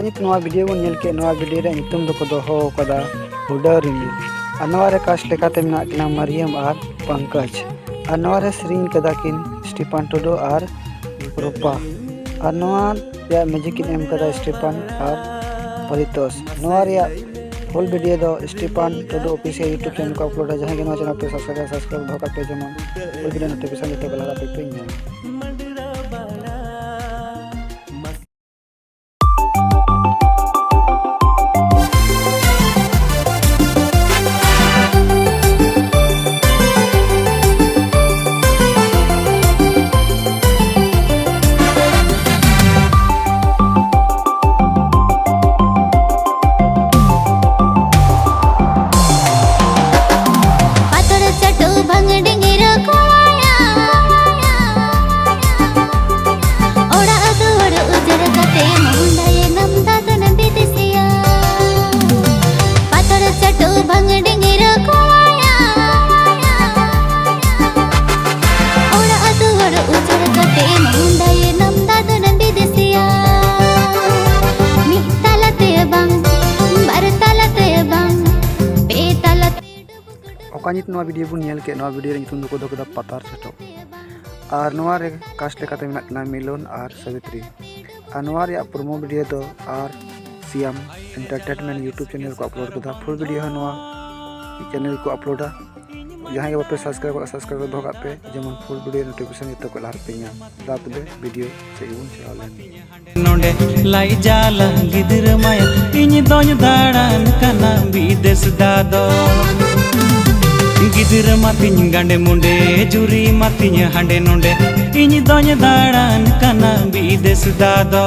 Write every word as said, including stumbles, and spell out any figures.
ᱱᱤᱛ ᱱᱚᱣᱟ ᱵᱷᱤᱰᱤᱭᱳ ᱵᱚᱱ ᱧᱮᱞ ᱠᱮᱫ, ᱱᱚᱣᱟ ᱵᱷᱤᱰᱤᱭᱳ ᱨᱮᱭᱟᱜ ᱧᱩᱛᱩᱢ ᱫᱚᱠᱚ ᱫᱚᱦᱚ ᱟᱠᱟᱫᱟ ᱦᱩᱰᱟᱹ ᱨᱤᱢᱤᱞ᱾ ᱟᱨ ᱱᱚᱣᱟ ᱨᱮ ᱠᱟᱥᱴ ᱞᱮᱠᱟᱛᱮ ᱢᱮᱱᱟᱜ ᱠᱤᱱᱟ ᱢᱟᱨᱤᱭᱟᱢ ᱟᱨ ᱯᱚᱝᱠᱚᱡᱽ᱾ ᱟᱨ ᱱᱚᱣᱟ ᱨᱮ ᱥᱮᱨᱮᱧ ᱠᱟᱫᱟ ᱠᱤᱱ ᱥᱴᱤᱯᱟᱱ ᱴᱩᱰᱩ ᱟᱨ ᱨᱩᱯᱟ᱾ ᱟᱨ ᱱᱚᱣᱟ ᱨᱮᱭᱟᱜ ᱢᱤᱭᱩᱡᱤᱠ ᱠᱤᱱ ᱮᱢ ᱠᱟᱫᱟ ᱥᱴᱤᱯᱟᱱ ᱟᱨ ᱯᱟᱨᱤᱛᱳᱥ᱾ ᱱᱚᱣᱟ ᱨᱮᱭᱟᱜ ᱯᱷᱩᱞ ᱵᱷᱤᱰᱤᱭᱳ ᱫᱚ ᱥᱴᱤᱯᱟᱱ ᱴᱩᱰᱩ ᱚᱯᱷᱤᱥᱤᱭᱟᱞ ᱭᱩᱴᱩᱵᱽ ᱪᱮᱱᱮᱞ ᱠᱚ ᱟᱯᱞᱳᱰᱟ᱾ ᱡᱟᱦᱟᱸᱭ ᱜᱮ ᱱᱚᱣᱟ ᱪᱮᱱᱮᱞ ᱯᱮ ᱥᱟᱵᱥᱠᱨᱟᱭᱤᱵ, ᱥᱟᱵᱥᱠᱨᱟᱭᱤᱵ ᱫᱚᱦᱚ ᱠᱟᱜ ᱯᱮ, ᱡᱮᱢᱚᱱ ᱯᱷᱩᱞ ᱵᱷᱤᱰᱤᱭᱳ ᱱᱳᱴᱤᱯᱷᱤᱠᱮᱥᱚᱱ ᱡᱚᱛᱚ ᱠᱚ ᱞᱟᱦᱟ ᱨᱮᱯᱮ ᱧᱟᱢᱟ᱾ ᱯᱟᱛᱚᱲ ᱪᱟᱹᱴᱩ ᱵᱷᱟᱝ ᱰᱤᱝᱜᱤᱨ ᱠᱚᱲᱟᱭᱟ᱾ ᱚᱲᱟᱜ ᱫᱩᱣᱟᱹᱨ ᱩᱡᱟᱹᱲ ᱠᱟᱛᱮ ᱢᱩᱦᱰᱟᱭᱮᱱᱟᱢ ᱫᱟᱫᱚᱱ ᱵᱤᱫᱮᱥᱤᱭᱟ᱾ ᱯᱟᱛᱚᱲ ᱪᱟᱹᱴᱩ ᱵᱷᱟᱝ ᱰᱤᱝᱜᱤᱨ ᱠᱚᱲᱟᱭᱟ᱾ ᱚᱲᱟᱜ ᱫᱩᱣᱟᱹᱨ ᱩᱡᱟᱹᱲ ᱠᱟᱛᱮ ᱢᱩᱦᱰᱟᱭᱮᱱᱟᱢ ᱫᱟᱫᱚᱱ ᱵᱤᱫᱮᱥᱤᱭᱟ᱾ ᱢᱤᱫ ᱛᱟᱞᱟᱛᱮ ᱵᱟᱝ, ᱵᱟᱨ ᱛᱟᱞᱟᱛᱮ ᱵᱟᱝ, ᱯᱮ ᱛᱟᱞᱟᱛᱮ᱾ ᱚᱠᱟ ᱱᱤᱛ ᱱᱚᱣᱟ ᱵᱷᱤᱰᱤᱭᱳ ᱵᱚᱱ ᱧᱮᱞ ᱠᱮᱫ, ᱱᱚᱣᱟ ᱵᱷᱤᱰᱤᱭᱳ ᱨᱮ ᱧᱩᱛᱩᱢ ᱫᱚᱠᱚ ᱫᱚᱦᱚ ᱠᱮᱫᱟ ᱯᱟᱛᱟᱨ ᱪᱷᱟᱴᱚ᱾ ᱟᱨ ᱱᱚᱣᱟ ᱨᱮ ᱠᱟᱥᱴ ᱞᱮᱠᱟᱛᱮ ᱢᱮᱱᱟᱜ ᱠᱤᱱᱟ ᱢᱤᱞᱚᱱ ᱟᱨ ᱥᱟᱵᱤᱛᱨᱤ᱾ ᱟᱨ ᱱᱚᱣᱟ ᱨᱮᱭᱟᱜ ᱯᱨᱳᱢᱳ ᱵᱷᱤᱰᱤᱭᱳ ᱫᱚ ᱟᱨ ᱥᱤᱭᱟᱢ ᱮᱱᱴᱟᱨᱴᱮᱱᱢᱮᱱᱴ ᱭᱩᱴᱩᱵᱽ ᱪᱮᱱᱮᱞ ᱠᱚ ᱟᱯᱞᱳᱰ ᱠᱮᱫᱟ᱾ ᱯᱷᱩᱞ ᱵᱷᱤᱰᱤᱭᱳ ᱦᱚᱸ ᱱᱚᱣᱟ ᱪᱮᱱᱮᱞ ᱠᱚ ᱟᱯᱞᱳᱰᱟ᱾ ᱡᱟᱦᱟᱸᱭ ᱜᱮ ᱵᱟᱯᱮ ᱥᱟᱵᱥᱠᱨᱟᱭᱤᱵ ᱠᱟᱜ, ᱥᱟᱵᱥᱠᱨᱟᱭᱤᱵ ᱫᱚᱦᱚ ᱠᱟᱜ ᱯᱮ, ᱡᱮᱢᱚᱱ ᱯᱷᱩᱞ ᱵᱷᱤᱰᱤᱭᱳ ᱱᱳᱴᱤᱯᱷᱤᱠᱮᱥᱚᱱ ᱡᱚᱛᱚ ᱠᱚ ᱞᱟᱦᱟ ᱨᱮᱯᱮ ᱧᱟᱢᱟ᱾ ᱫᱟ ᱛᱚᱵᱮ ᱵᱷᱤᱰᱤᱭᱳ ᱥᱮᱫ ᱜᱮᱵᱚᱱ ᱪᱟᱞᱟᱣ ᱞᱮᱱ ᱜᱮ᱾ ᱱᱚᱰᱮ ᱞᱟᱭ ᱡᱟᱞᱟ ᱜᱤᱫᱽᱨᱟᱹ ᱢᱟᱭᱟ, ᱤᱧ ᱫᱚᱧ ᱫᱟᱬᱟᱱ ᱠᱟᱱᱟ ᱵᱤᱫᱮᱥ ᱫᱟᱫᱚ᱾ ᱜᱤᱫᱽᱨᱟᱹ ᱢᱟᱛᱤᱧ ᱜᱟᱸᱰᱮ ᱢᱩᱸᱰᱮ, ᱡᱩᱨᱤ ᱢᱟᱛᱤᱧ ᱦᱟᱸᱰᱮ ᱱᱚᱰᱮ, ᱤᱧ ᱫᱚᱧ ᱫᱟᱬᱟᱱ ᱠᱟᱱᱟ ᱵᱤᱫᱮᱥ ᱫᱟᱫᱚ᱾